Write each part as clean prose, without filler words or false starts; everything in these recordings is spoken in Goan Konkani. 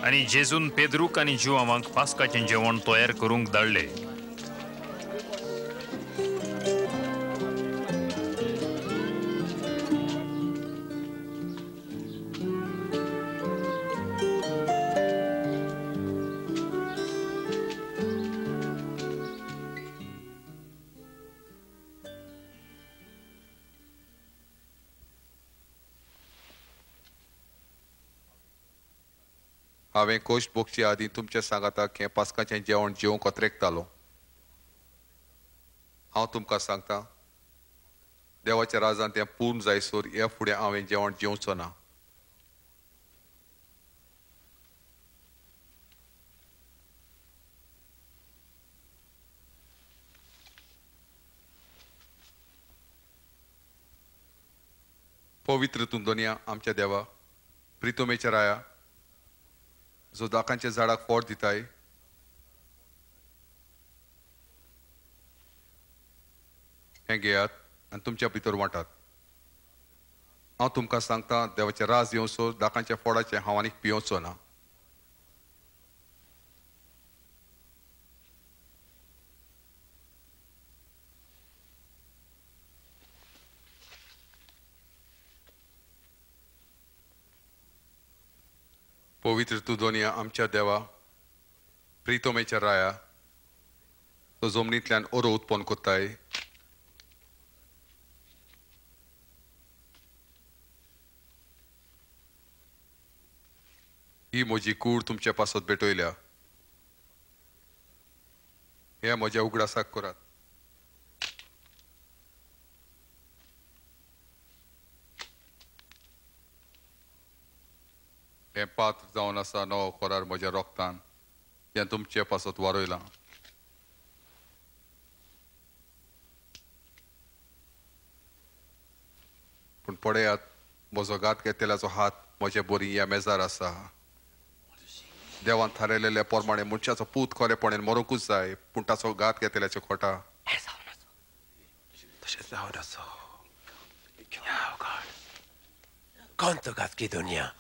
आनी जेजून पेद्रूक आनी जुवांवांक पास्काचें जेवण तयार करूंक धाडले. हांवें कोश भोगचे आदीं तुमच्या सांगाताक हें पास्काचें जेवण जेवंक अत्रेकतालो. हांव तुमकां सांगता, देवाच्या राजान तें पूर्ण जायसर ह्या फुडें हांवें जेवण जेवचो ना. पवित्र तूं दोनया आमच्या देवा, प्रितोमेच्या राया, जो दाकांच्या झाडाक फोट दिताय, हें घेयात आनी तुमच्या भितर वांटात. हांव तुमकां सांगता, देवाचें राज येवसो दाकांच्या फोडाचें हांव आनीक पियोवचो ना. पवित्र तूं दोनया आमच्या देवा, प्रितोमेच्या राया, तो जमनींतल्यान ओरो उत्पन्न कोत्ताय, ही म्हजी कूड तुमच्या पासत भेटयल्या, हे म्हज्या उगडासाक करात. हें पात्र जावन आसा नवो करार म्हज्या रोगतान, तें तुमचे पासत वारयलां. पूण पळयात, म्हजो घात घेतल्याचो हात म्हजे बोरी ह्या मेजार आसा. देवान थारायलेल्या प्रमाणे मनशाचो पूत खरेपणान मरूंकूच जाय, पूण ताचो घात घेतल्याचो खोटा. तशें जावन आसा. कोण तो घातकी दुनिया?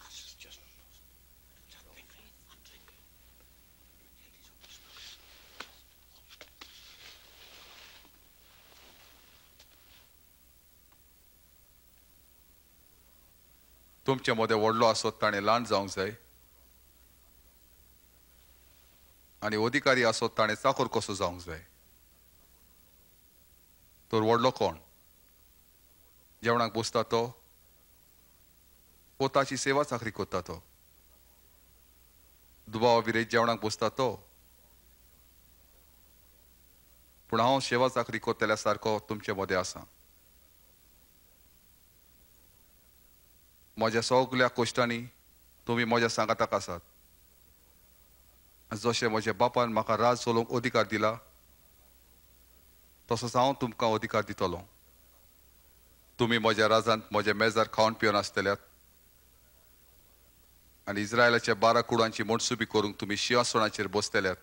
तुमचे मदें व्हडलो आसत ताणें ल्हान जावंक जाय, आनी अधिकारी आसत ताणें चाकर कसो जावंक जाय. तर व्हडलो कोण? जेवणाक बसता तो, वो ताची सेवा चाकरी करता तो? दुबावा विरयत जेवणाक बसता तो. पूण हांव सेवा चाकरी करतल्या सारको तुमचे मदें आसा. म्हज्या सगल्या कश्टांनी तुमी म्हज्या सांगाताक आसात. जशें म्हज्या बापान म्हाका राज चलोवंक अधिकार दिला, तसोच हांव तुमकां अधिकार दितलो. तुमी म्हज्या राजांत म्हज्या मेजार खावन पिवन आसतल्यात, आनी इस्रायलाच्या 12 कुडांची मनसुबी करूंक तुमी शिंवासणाचेर बसतल्यात.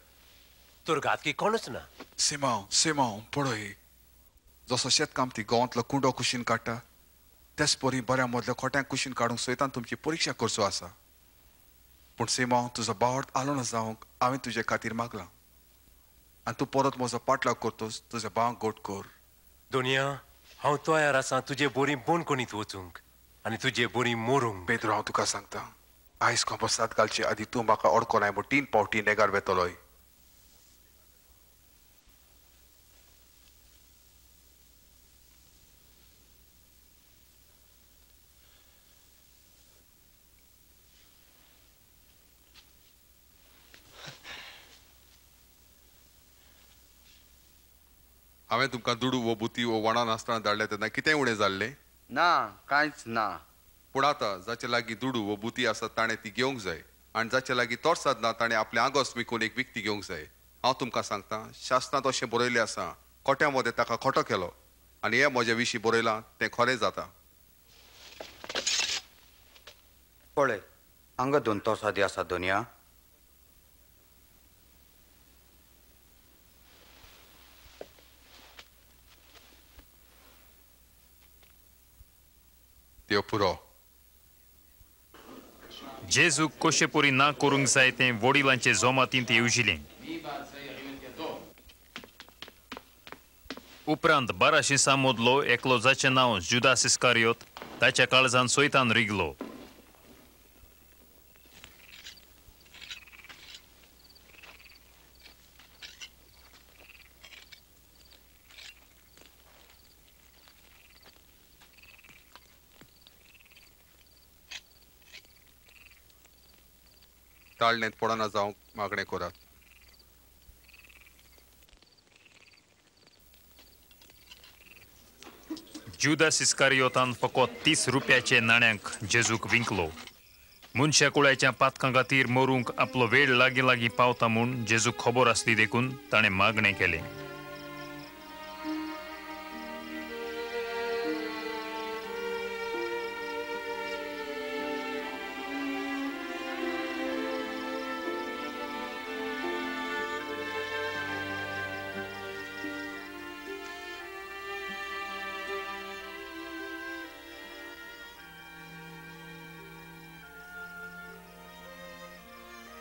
तर घातकी कोणूच ना. सिमांव, सिमांव, पळय, जसो शेतकामती गोवांतलो कुंडो कुशीन काडटा, तेच परी बऱ्या मदल्या खोट्यांक कुशीन काडूंक सयतान तुमची परिक्षा करचो आसा. पूण सिमांव, तुजो बावट आलो ना जावंक हांवें तुजे खातीर मागलां, आनी तूं परत म्हजो पाटलाव करतोच तुज्या भावांक गोट कर. दुनिया, हांव तयार आसा तुजे बोरी बोनकोणीत वचूंक आनी तुजे बोरी मोरूंक. पेद्रो, हांव तुका सांगता, आयज कोंपसाद घालचे आदीं तूं म्हाका अडकोनाय म्हूण 3 फावटी नेगार वेतलोय. हांवें तुमकां दुडू वो बुती वो वणान आसतना धाडले तेन्ना कितें उणें जाल्लें? ना, कांयच ना. पूण आतां जाचे लागीं दुडू वो बुती आसा ताणें ती घेवंक जाय, आनी जाचे लागीं तोरसाद ना ताणें आपलें आंगोस विकून एक विकती घेवंक जाय. हांव तुमकां सांगता, शास्त्रांत अशें बरयल्लें आसा, खोट्या मदें ताका खोटो केलो, आनी हें म्हज्या विशीं बरयलां तें खरें जाता. पळय, हांगा 2 तोसादी आसा दोनया. त्यो पुरो. जेजूक कशेपरी ना करूंक जाय तें वडिलांचे जोमातींत येवजिलें. उपरांत 12 शिसां मदलो एकलो जाचें नांव जुदास इस्कारियोत ताच्या काळजान सैतान रिगलो. ताळणेंत पडना जावंक मागणें करात. जुदास इस्कारियोतान फकत 30 रुपयाचे नाण्यांक जेजूक विंकलो. मनशा कुळाच्या पातकां खातीर मरूंक आपलो वेळ लागीं लागीं पावता म्हूण जेजूक खबर आसली देखून ताणें मागणें केलें.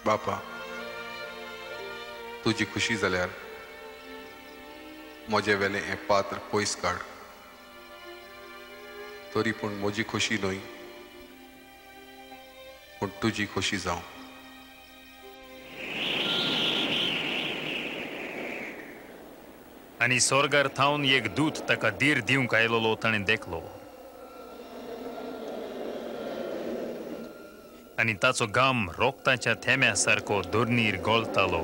बापा, तुजी खुशी जाल्यार म्हजे वेलें हें पात्र पयस काड, तरी पूण म्हजी खुशी न्हय पूण तुजी खुशी जावं. आनी स्वर्गार थावन एक दूत ताका धीर दिवंक आयलोलो ताणें देखलो आनी ताचो घाम रोगताच्या थेंब्या सारको धरणीर गळतालो.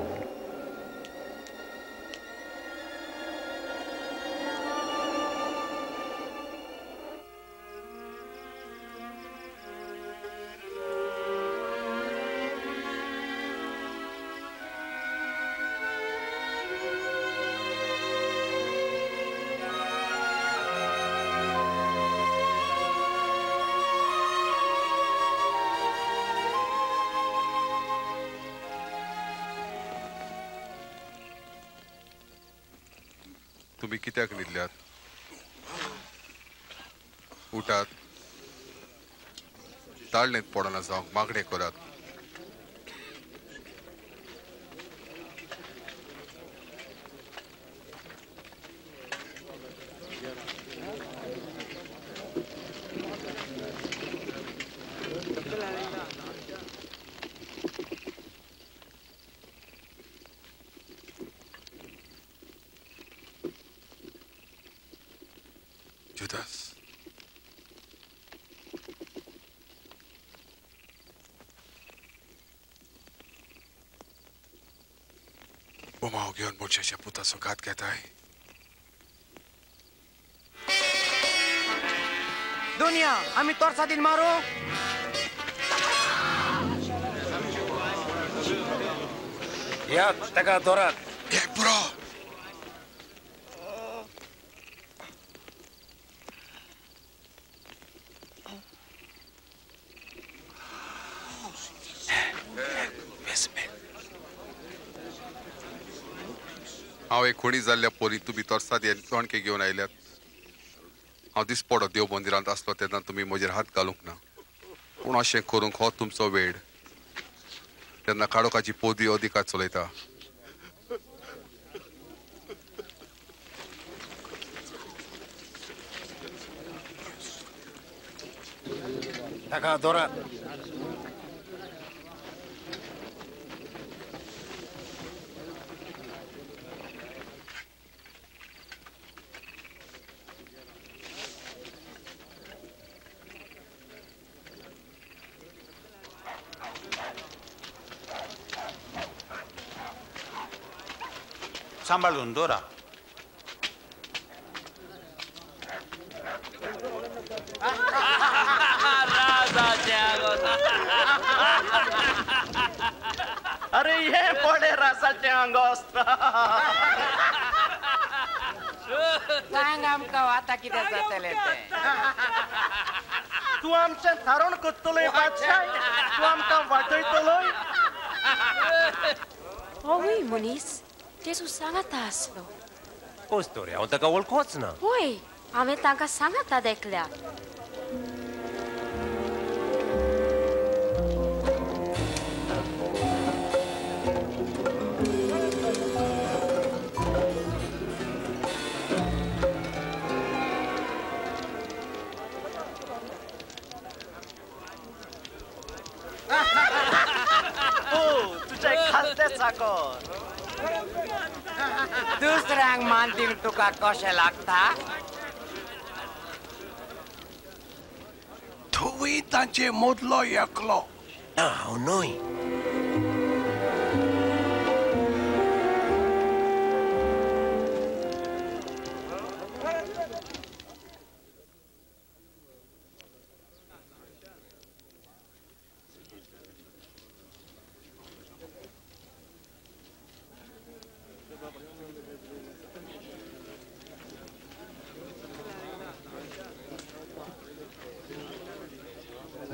तुमी कित्याक न्हिदल्यात? उठात, ताळणेंत पडना जावंक मागणें करात. जुदास, बोमाव घेवन मनशाच्या पुताचो घात घेताय. दुनिया आमी तोरसादीन मारू. या ताका दोरात. हे पुरो. हांव एक खुणी जाल्ल्या पोरी तुमी तोरसाद तोणके घेवन आयल्यात. हांव दिसपडो देव मंदिरांत आसलो तेन्ना तुमी म्हजेर हात घालूंक ना, पूण अशें करूंक हो तुमचो वेळ. तेन्ना काळोखाची पोदी अधिकार चलयता. ताका दोरात. सांबाळून दोरा. अरे हे पडे रासाचें अंगोस्त्र. सांग आमकां आतां कितें जातलें तें. तूं आमचें थारोवन करतलोय बादशाह, तूं आमकां वाटयतलोय. होवूय मनीस जेजू सांगाता आसलो. कोस्तोरे हांव ताका वळखोच ना. होय, हांवें तांकां सांगाता देखल्या. ओ तुझे खालते चाकर. दुसऱ्यांक मानतीक तुका कशें लागता? तुवूय तांचे मदलो एकलो. ना, हांव न्हय.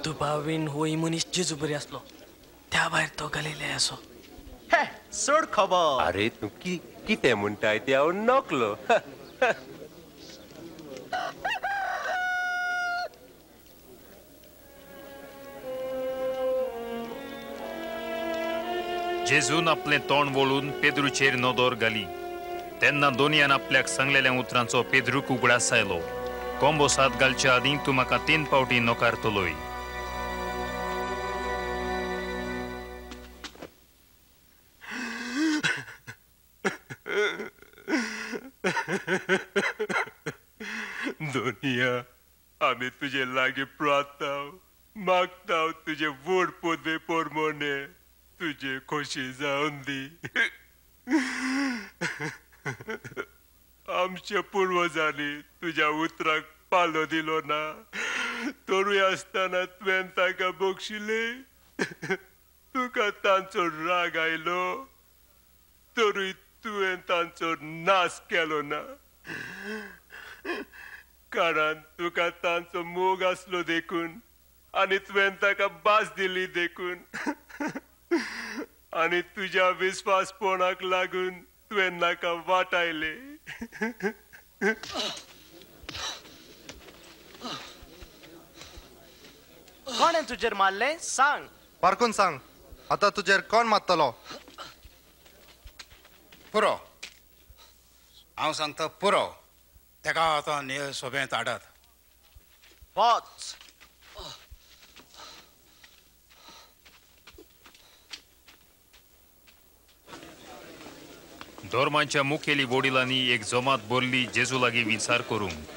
दुबावीन होय मनीस जेजू बरी आसलो, त्या भायर तो गलिले आसो. हे सोड खबर. अरे तूं कितें म्हणटाय तें हांव नकलो. जेजून आपलें तोंड वळून पेद्रूचेर नदर घाली. तेन्ना दोनयान आपल्याक सांगलेल्या उतरांचो पेद्रूक उगडास आयलो. कोंबो सात घालच्या आदीं तूं म्हाका 3 फावटी नकारतलोय. दोनिया, आमी तुजे लागीं प्रार्थना मागता, तुजे व्हड पदवे परमोने तुजे खोशी जावन दी. आमच्या पुर्वजांनी तुज्या उतराक पालो दिलो ना, तरूय आसतना तुवें ताका बक्षिले. तुका तांचो राग आयलो, तरूय तुवें तांचो नाश केलो ना, कारण तुका तांचो मोग आसलो देखून आनी तुवें ताका भास दिली देखून आनी तुज्या विस्वासपणाक लागून तुवें नाका वाटायले. कोणें तुजेर मारलें सांग. पारकून सांग, आतां तुजेर कोण मारतलो? पुरो, हांव सांगता पुरो. तेका आतां न्हय सोबेंत हाडात. वच. धर्मांच्या मुखेली वडिलांनी एक जमात भरली जेजू लागीं विचार करूंक.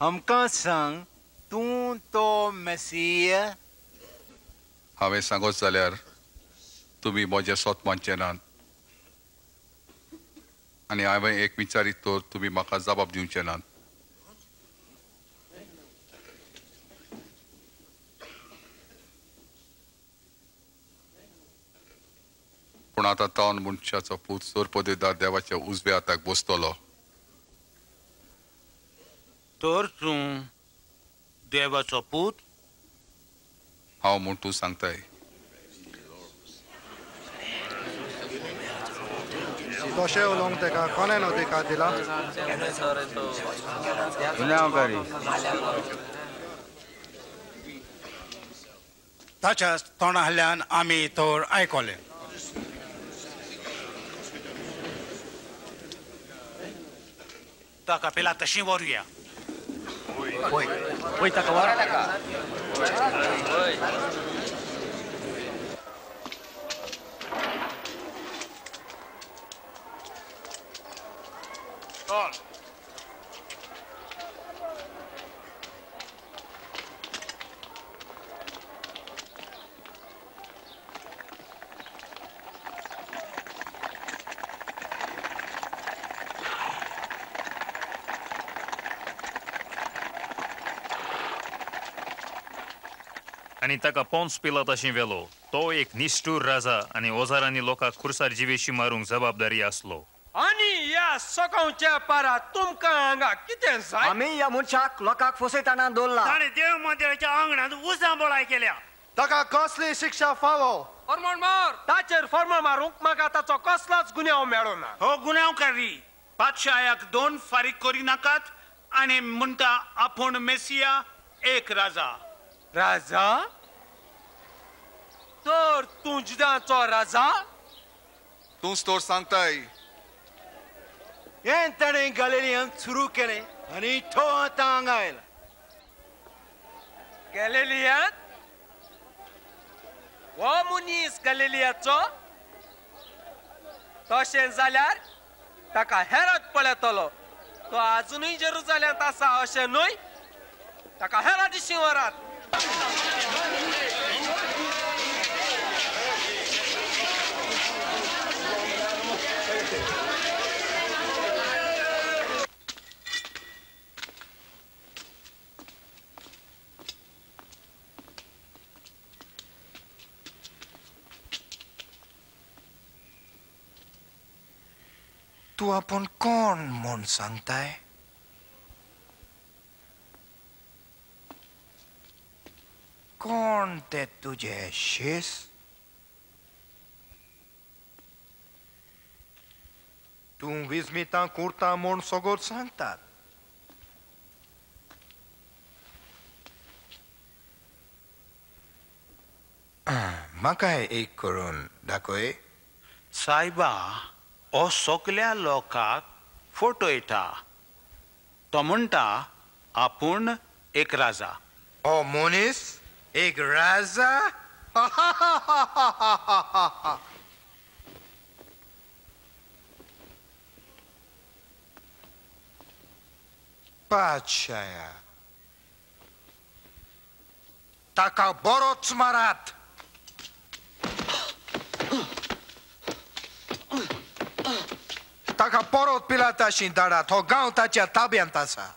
आमकां सांग, तूं तो मेसिया? हांवें सांगत जाल्यार तुमी म्हजें सोत मानचे नात, आनी हांवें एक विचारीत तर तुमी म्हाका जबाब दिवचे नात. पूण आतां तावन मनशाचो पूत सरपदेदार देवाच्या उजव्या हाताक बसतलो. तर तूं देवाचो पूत? हांव म्हूण तूं सांगताय. तशें उलोवंक ताका कोणें अधिकार दिला? गुन्यांवकारी. ताच्या तोंडांतल्यान आमी तर आयकलें. ताका पेला तशी व्हरुया. वय ताका व्हर. आनी ताका पोन्स पिलाताशी व्हेलो. तो एक निश्ठूर राजा आनी हजारांनी लोकांक खुर्सार जिवेशी मारूंक जबाबदारी आसलो. आनी ह्या सकाळच्या पारा तुमकां हांगा कितें जाय? आमी ह्या मनशाक लोकांक फसयतना दवरला. ताणें देव मंदिराच्या आंगणांत उसां बळाय केल्या. ताका कसली शिक्षा फावो? फॉर्मोण मार. ताचेर फॉर्मोण मारूंक म्हाका ताचो कसलोच गुन्यांव मेळना. हो गुन्यांवकारी बादशायाक दोन फारीक करिनाकात आनी म्हणटा आपूण मेसिया एक राजा. राजा? तर तूं जुदांचो राजा? तूंच तर सांगताय. हें ताणें गॅलिलियांत सुरू केलें आनी तो आतां हांगा आयला. गॅलिलियांत? हो मनीस गॅलिलियाचो? तशें जाल्यार ताका हेरत पळयतलो. तो आजुनूय जेरुजाल्यांत आसा अशें न्हय? ताका हेरादिशीं व्हरात. तूं आपूण कोण म्हूण सांगताय? कोण ते तुजे शिस? तूं विस्मितां करता म्हूण सगळो सांगतात. म्हाकाय एक करून दाखय. सायबा, हो सगल्या लोकांक फटयता. तो म्हणटा आपूण एक राजा. हो मनीस एक राजा? पातशाया, ताका बरोच मारात. ताका परत पिलाताशी धाडात. हो गांव ताच्या ताब्यांत आसा.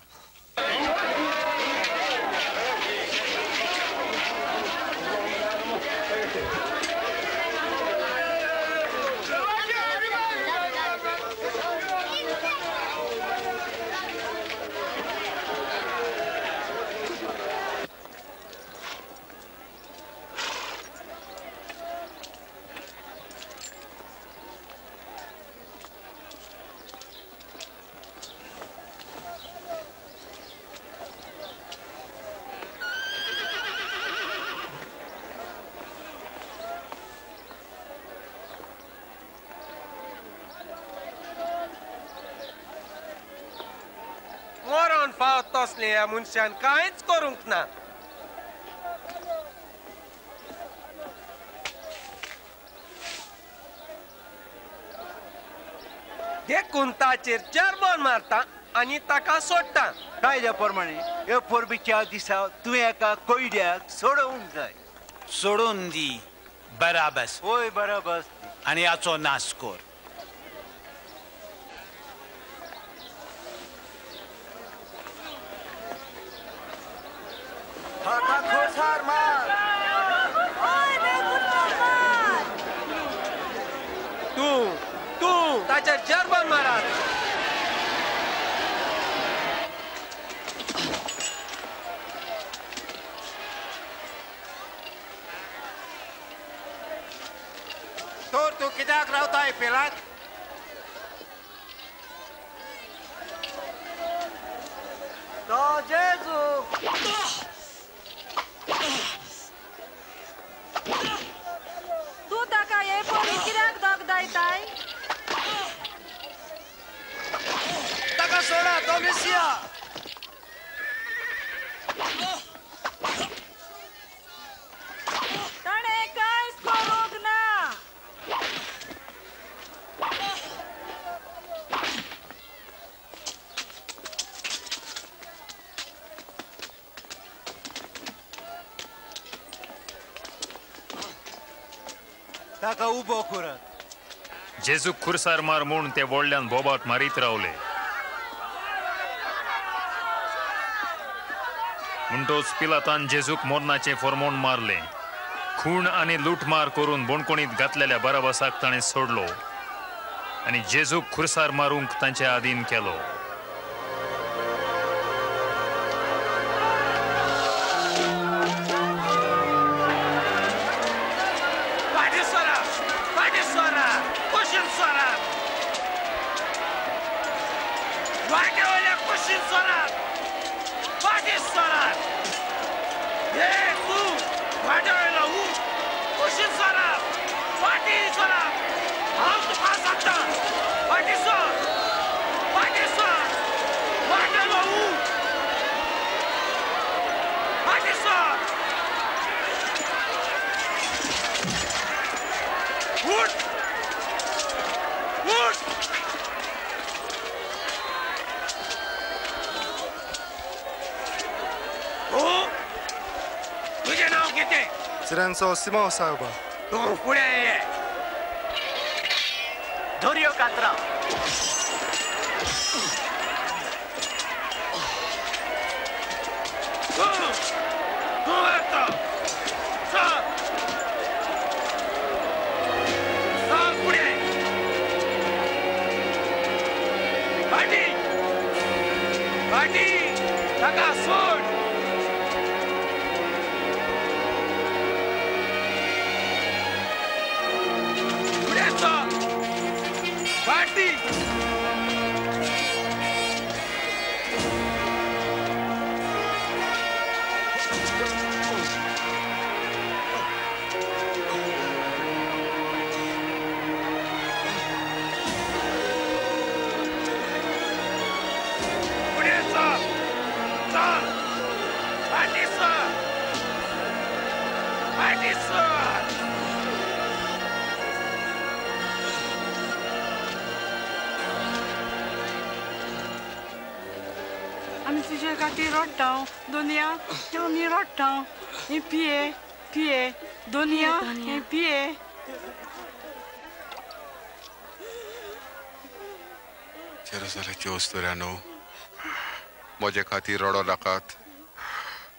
फाव तसलें ह्या मनशान कांयच करूंक ना. देखून ताचेर चेरबन मारता आनी ताका सोडटा. कायद्या प्रमाणे ह्या परबेच्या दिसा तुवें एका कोयड्याक सोडोवंक जाय. सोडून दी बराबस. वय बराबस. आनी हाचो नाश कर. ताका खुर्सार मार. तूं तूं ताचेर जर्मन मारात. तर तूं कित्याक रावताय पिलात? तो जेजू. तूं ताका हे परी कित्याक दगदायताय? ताका सोडा, तो मेसिया. ताणें कांयच करूंक ना. ताका उबो करात. जेजूक खुर्सार मार म्हूण ते व्हडल्यान बोबाट मारीत रावले. म्हणटोच पिलातान जेजूक मरणाचें फॉर्मोण मारलें. खूण आनी लुटमार करून बोणकोणीत घातलेल्या बराबसाक ताणें सोडलो आनी जेजूक खुर्सार मारूंक तांचे आदीन केलो. Hey, tu! Guarda ela, कुशीन सरात. उठ उठ. हो, तुझे नाव कितें? सिरेंसो सिमांव साहेबा. तूं फुडें ये. धोरयो कातरां. तूं येता. चल चल फुडें. फाटी फाटी, ताका सोड. फुडें चल, फाटी. फुडें चल, चल, फाटी सर, फाटी सर. आमी तुजे खातीर रडटा दोनया, आमी रडटा. हें पिये पिये दोनया, हें पिये. जेरुसलेमचे अस्तुऱ्यांनो, म्हजे खातीर रडो नाकात,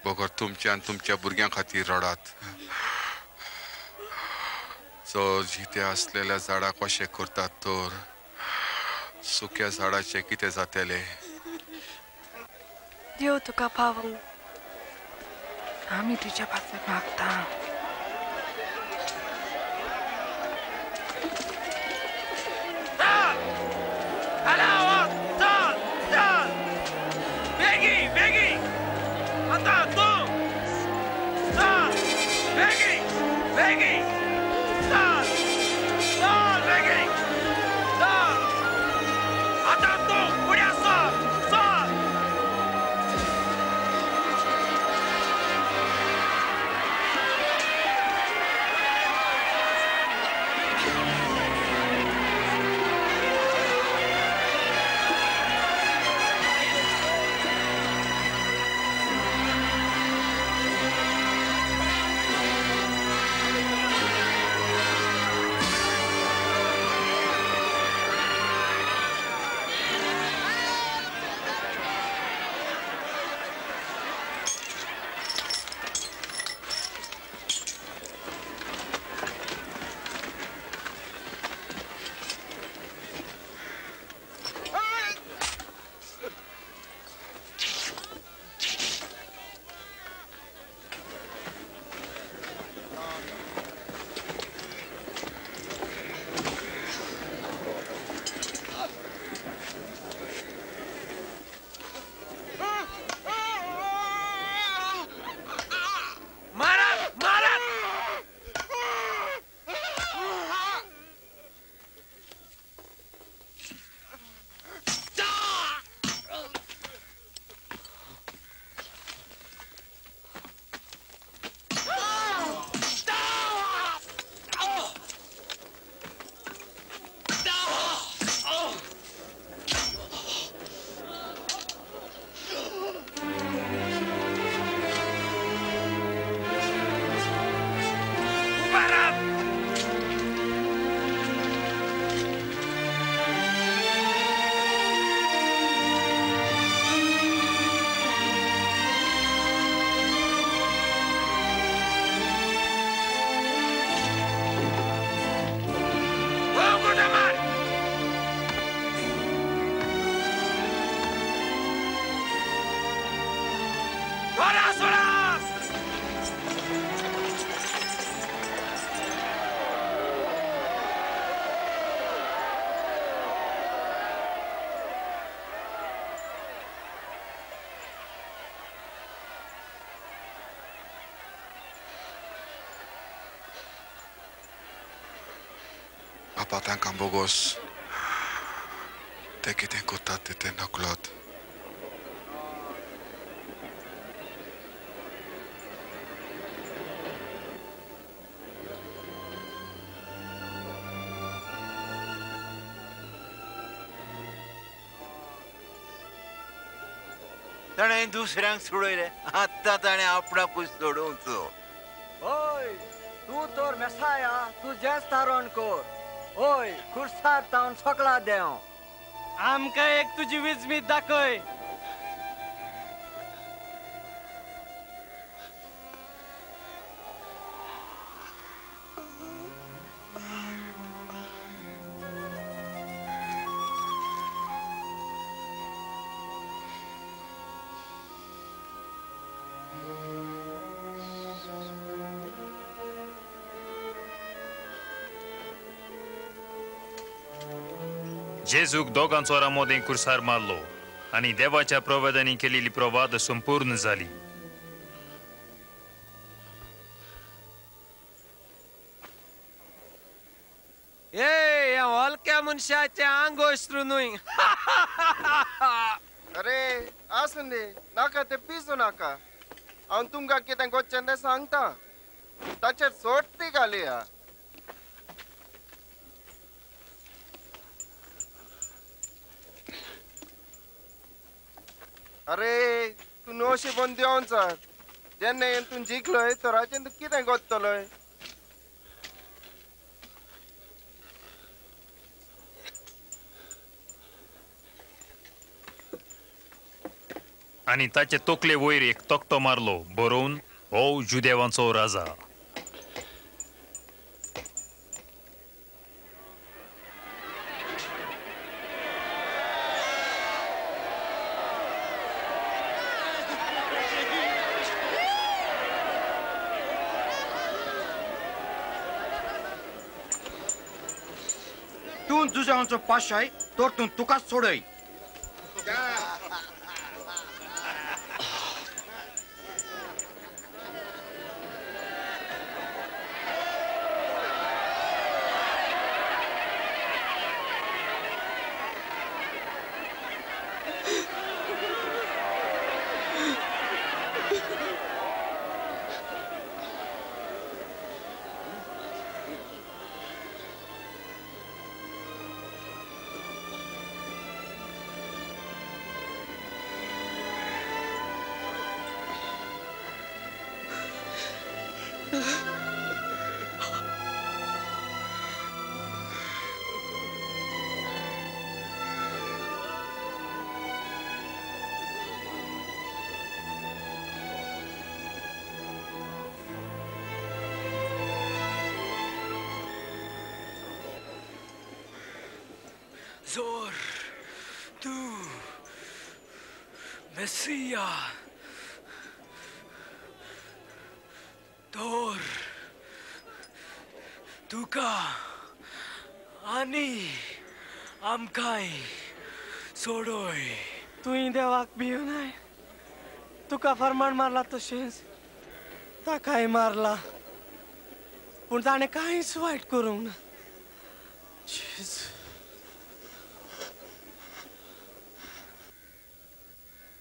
बगर तुमच्या आनी तुमच्या भुरग्यां खातीर रडात. जो जिते आसलेल्या झाडाक अशें करतात तर सुक्या झाडाचें कितें जातलें? देव तुका पावूं. आमी तुज्या पासत मागता. चल, आला, चल चल, बेगी बेगी. आतां तूं चल, बेगी बेगी, चल चल बेगी चल. आतां तूं फुडें सर, चल. मारात मारात. उबारात. हो कुठं मार. सोडा सोडा. बापा, तांकां बोगोस, ते कितें करतात ते नकळत. ताणें दुसऱ्यांक सोडयलें, आतां ताणें आपणाकूच सोडोवचो. ओय, तूं तर मेसाया, तूं जेस थारोवन कर. ओय, खुर्सार तावन सकला देंव. आमकां एक तुजी विजमीत दाखय. जेजूक दोगां चोरां मदें कुर्सार मारलो आनी देवाच्या प्रवादांनी केलेली प्रवाद संपूर्ण जाली. ए, ह्या हलक्या मनशाचें आंगोश्रू न्हय. अरे आसूं दी, नाका तें पिजू नाका. हांव तुमकां कितें गोच्चें तें सांगता, ताचेर सोडटी घालया. अरे तूं नशीबन देंवन सर, जेन्ना येवन तूं जिखलोय तर हाचें तूं कितें गोत्तलोय? आनी ताचे तकले वयर एक तकटो मारलो बरोवन, हो जुदेवांचो राजा. तूं जुजांचो पाशाय तर तूं तुकाच सोडय. जोर तूं मेसिया तोर तुका आनी आमकांय सोडोय. तुवें देवाक भिवनाय, तुका फरमाण मारला तशेंच ताकाय मारला, पूण ताणें कांयच वायट करूंक ना.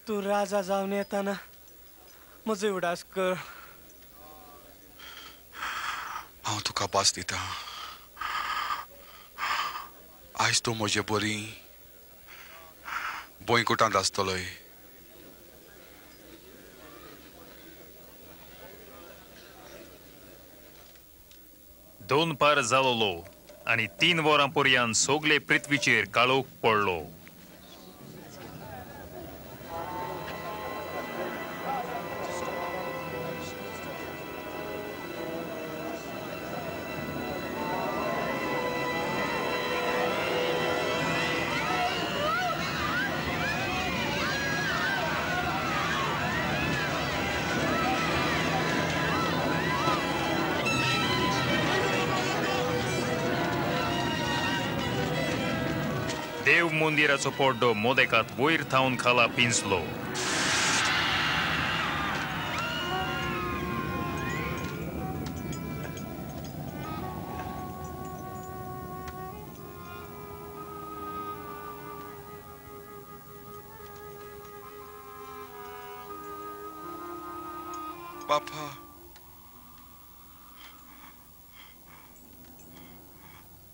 तूं राजा जावन येताना म्हजो उडास कर. हांव तुका भास दिता, आयज तूं म्हजे बरी बोंयकुटांत आसतलोय. दोन पार जालोलो आनी 3 वरां पर्यंत सगळे पृथ्वीचेर काळोख पडलो. देव मंदिराचो पड्डो मोदेकात वयर थावन खाला पिंजलो. बापा,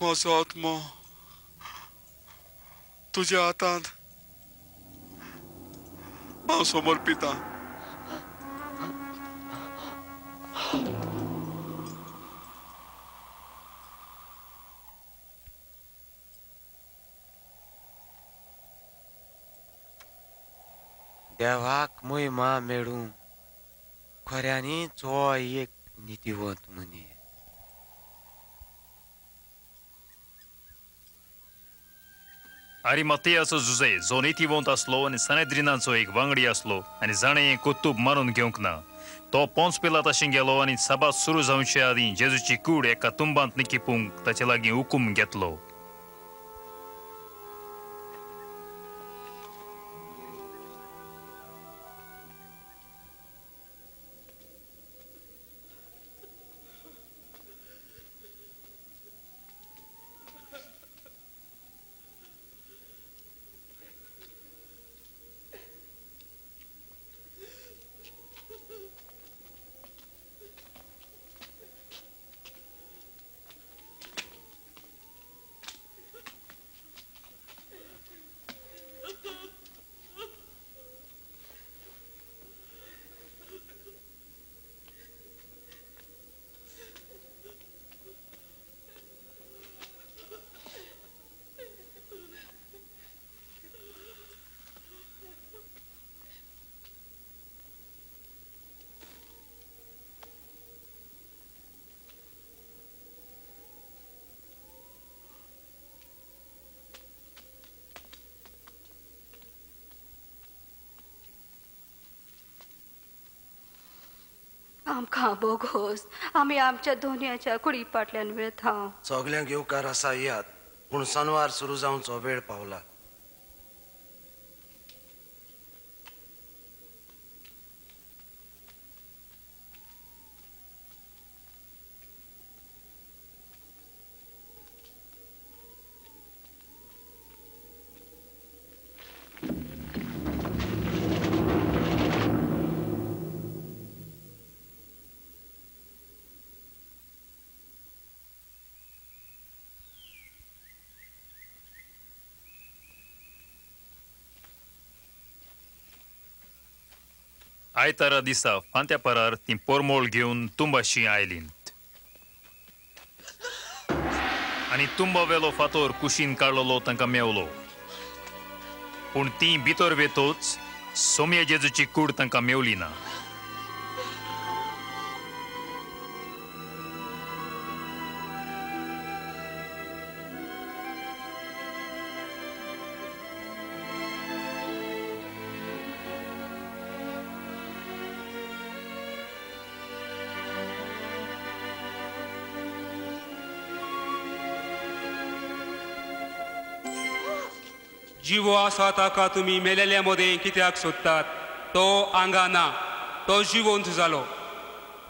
म्हजो आत्मो तुज्या हातांत हांव समर्पितां. देवाक महिमा मेळूं. खऱ्यांनीच हो एक नितीवंत मनीस. आरिमाथियाचो जुजे जो नितीवंत आसलो आनी सनेद्रिनाचो एक वांगडी आसलो आनी जाणें हें कुतूब मानून घेवंक ना, तो पोंच पिलाताशी गेलो आनी सभा सुरू जावचे आदीं जेजूची कूड एका तुंबांत निकिपूंक ताचे लागीं हुकूम घेतलो. आमकां बोगोस, आमी आमच्या दोनयाच्या कुडी फाटल्यान वेता. सगल्यांक येवकार आसा याद, पूण सनवार सुरू जावचो वेळ पावला. आयतारा दिसा फांत्या परार ती पोरमोळ घेवन तुंबाशी आयलींत आनी तुंबा वेलो फातोर कुशीन काडलेलो तांकां मेवलो. पूण ती भितर वेतोच सोम्या जेजूची कूड तांकां मेवली ना. जिवो आसा ताका तुमी मेलेल्या मदें कित्याक सोदतात? तो आंगा ना, तो जिवंत जालो.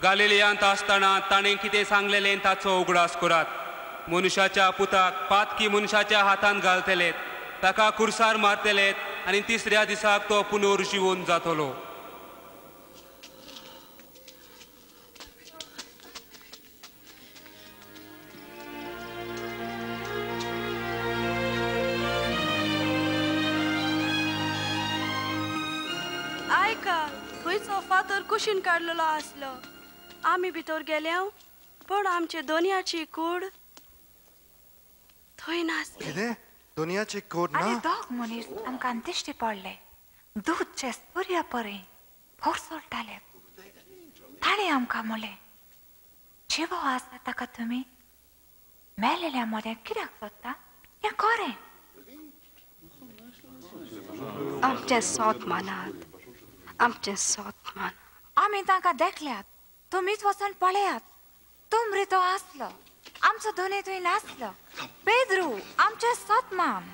गालिलियांत आसतना ताणें कितें सांगलेलें ताचो उगडास करात. मनशाच्या पुताक पातकी मनशाच्या हातान घालतलेत, ताका कुर्सार मारतलेत आनी तिसऱ्या दिसाक तो पुनर्जिवन जातलो. थंयचो फातर कुशीन काडलेलो आसलो. आमी भितर गेले पण आमचे दोनयाची कूड थंय नासली. कितें? दोनयाची कूड ना? आनी दोग मनीस आमकां दिश्टी पडले, दूदचे सुर्या परी भोर सोडटाले. ताणें आमकां म्हणलें, जिवो आसा ताका तुमी मेलेल्या मदें कित्याक सोदता? हें खरें. आमचें सोत मानात, आमचें सोत मान. आमी तांकां देखल्यात, तुमीच वचून पळयात. तूं मृतो आसलो, आमचो दोनूय थंय नासलो. पेद्रू आमचें सोत मान.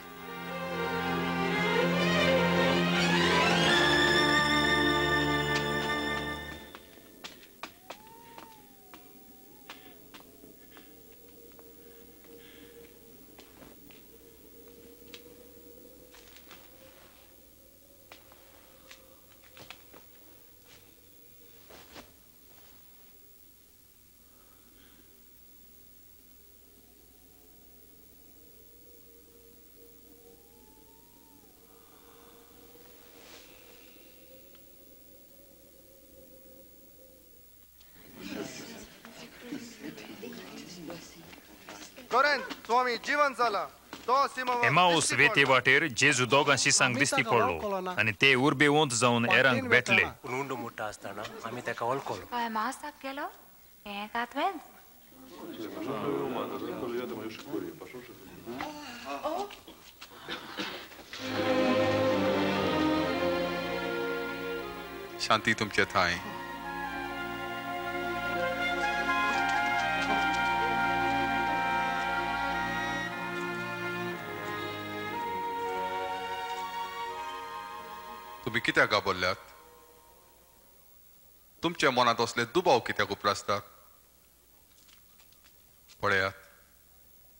खरेंच स्वामी जिवन जाला. एमाऊस वेते वाटेर जेजू दोगां शिसांक दिश्टी पडलो आनी ते उर्बेवंत जावन एरांक भेटले. पूण उंडो मोडटा आसतना आमी ताका वळखलो. तो एमाऊसाक गेलो हें कातवेंच. शांती तुमचे थांय. तुमी कित्याक घाबरल्यात? तुमच्या मनांत असले दुबाव कित्याक उप्रासतात? पळयात,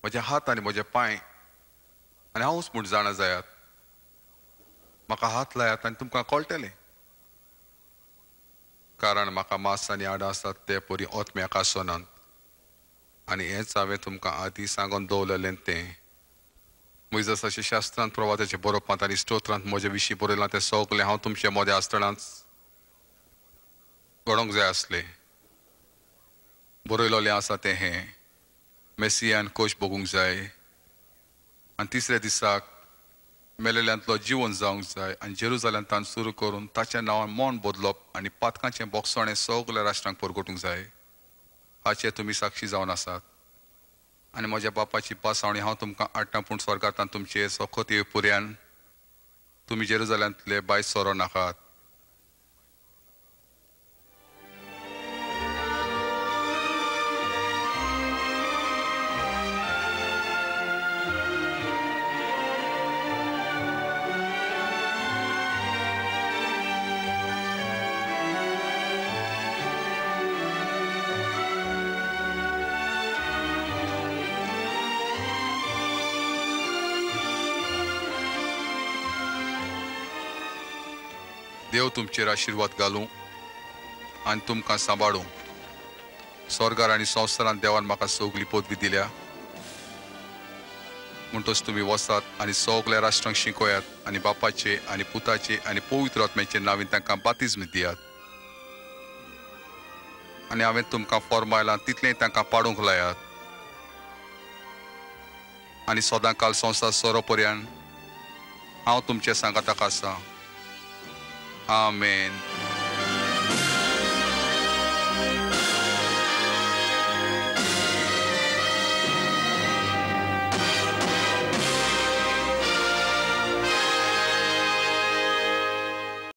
म्हजे हात आनी म्हजे पांय आनी हांवूच म्हूण जाणा जायात. म्हाका हात लायात आनी तुमकां कळटलें, कारण म्हाका मांस आनी हाडां आसात ते परी ओतम्याक आसनात. आनी हेंच हांवें तुमकां आदीं सांगून दवरलेलें तें. मोयजेसाच्या शास्त्रांत, प्रवादाच्या बरोवपांत आनी स्तोत्रांत म्हजे विशीं बरयलां तें सगळें हांव तुमचे मदें आसतनाच घडोवंक जाय आसलें. बरयलेलें आसा तें हें, मेसियान कोश भोगूंक जाय आनी तिसऱ्या दिसाक मेलेल्यांतलो जिवन जावंक जाय आनी जेरुजाल्यांतान सुरू करून ताच्या नांवान मन बदलप आनी पातकांचें बोगसणें सगळ्या राष्ट्रांक परगटूंक जाय. हाचे तुमी साक्षी जावन आसात. आनी म्हज्या बापाची पासावणी हांव तुमकां हाडटा, पूण स्वर्गांत तुमचे सोखत येवपुऱ्यान तुमी जेरुजाल्यांतले बाय सोरो नाकात. देव तुमचेर आशिर्वाद घालूं आनी तुमकां सांबाळूं. स्वर्गार आनी संवसारांत देवान म्हाका सगली पदवी दिल्या, म्हणटच तुमी वसात आनी सगल्या राष्ट्रांक शिकयात आनी बापाचे आनी पुताचे आनी पवित्र आत्म्याचे नांवान तांकां बातिज्म दियात. आनी हांवें तुमकां फॉर्मायलां तितलें तांकां पाडूंक लायात. आनी सदां काल संवसार सोरो पर्यंत हांव तुमचे सांगाताक आसा. आमेन.